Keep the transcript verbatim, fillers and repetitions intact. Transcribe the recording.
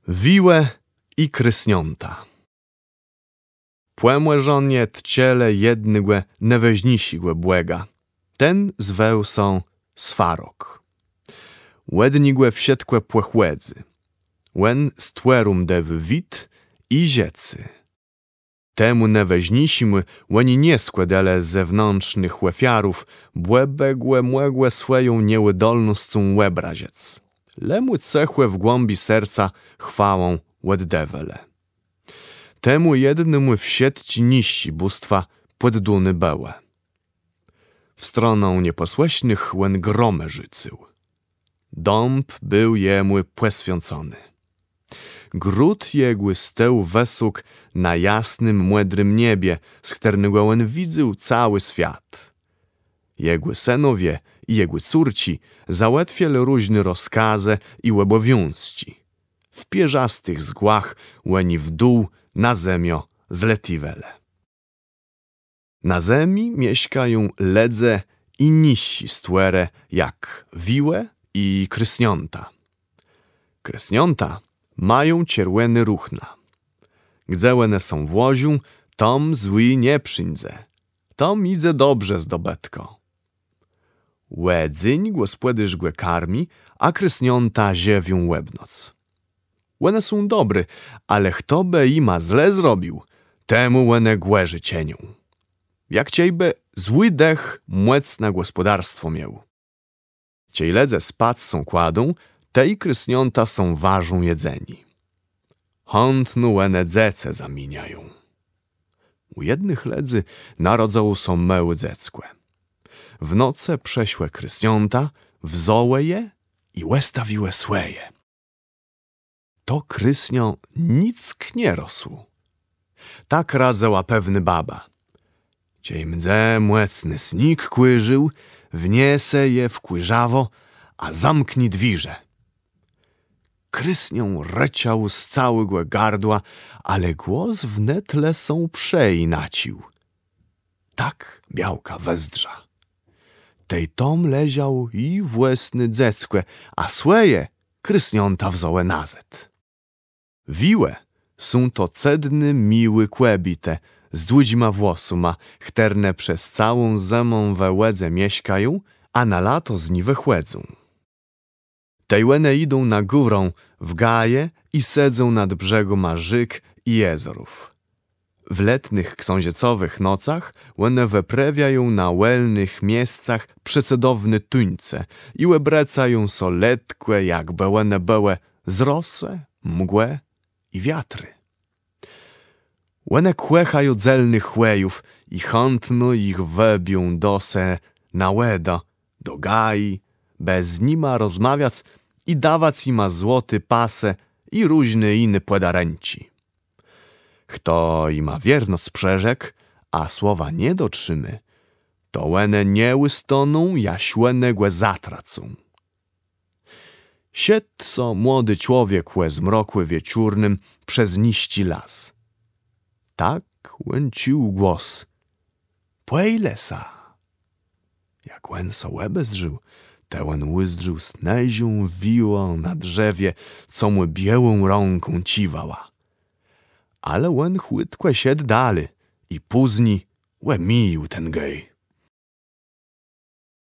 Wiłë i krôsniãta. Pòmòrzónie tczëlë jednégò nôwëżniészégò bòga. Ten zwôł sã Swarog. Òd niegò wszëtkò pòchòdzy. Òn stwòróm dôwô wid i żëcé. Temù nôwëżniészémù òni nie skłôdelë zewnãtrznëch òfiarów, bò bë gò mògłë swòją nieùdolnoscą òbrazëc. Le mù cëchò w głãbi serca chwałã òddôwelë. Temù jednémù wszëtczé niższé bóstwa pòddóné bëłë. W stronã niepòsłësznëch òn gromë rzucył. Dąb béł jemù pòswiãcony. Gród jegò stôł wësok na jasnym, mòdrim niebie, z chtërnégò òn widzôł całi swiat. Jegò sënowie i jegò córczi załatwielë różné rozkazë i òbòwiązczi. W pierzastëch zgłach òni w dół na zemiã zlatiwelë. Na zemi mieszkają lëdze i niższé stwòrë, jak wiłë i krôsniãta. Krôsniãta mają czerwòné ruchna. Gdze òne sã włożą, tam zły nie przińdze. Tam jidze dobrze z dobëtkã. Òb dzéń gòspòdôrz gò karmi, a krôsniãta żëwią òb noc. Òne są dobré, ale chto bë jima zle zrobił, temù òne gòrzi czënią. Jak czejbë zły dëch mòc na gòspòdarstwò miôł. Czej lëdze spac sã kładą, tej krôsniãta sã warzą jedzenié. Chãtno òne dzecë zamieniają. Ù jednëch lëdzy narodzało sã môłé dzeckò. W nocë przëszłë krôsniãta, wzãłë je i òstawiłë swòje. To krôsniã nick nie rosło. Tak radzëła pewnô baba. Czej mdze mòcny sniég kùrził, wniesë je w kùrzawã, a zamkni dwiérze. Krôsniã rëczało z całégò gardła, ale głos wnet le sã przejinacził. Tak białka wëzdrza. Tej tam leżało ji włôsné dzeckò, a swòje krôsniãta wzãłë nazôd. Wiłë są to cëdné, miłé kòbiétë z dłudżima włosama, chtërne przez całą zëmã we wòdze mieszkają, a na lato z ni wëchòdzą. Tej òne jidą na górã, w gaje i sedzą nad brzegama rzék i jezorów. W letnëch ksãżëcowëch nocach òne wëprôwiają na wòlnëch miescach przecëdowné tuńce i òbrôcają sã letkò, jakbë òne bëłë z rosë, mgłë i wiatru. Òne kòchają dzelnëch chòjów i chãtno jich wôbią do se na wòdã, do gaji, bë z nima rozmawiac i dawac jima złoté pasë i różné jiné pòdarënczi. Chto jima wiernosc przërzekł, a słowa nie dotrzimie, to òne nie ùstóną, jaż òne gò zatracą. Szedł so młodi człowiek ò zmrokù wieczórnym przez nisczi las. Tak òn czuł głos: „Pòj le sa”. Jak òn so òbezdrzôł, tej òn ùzdrzôł snôżą wiłã na drzewie, co mù biôłą rãką cziwała. Ale òn chùtkò szedł dali i pózni òmijôł ten gôj.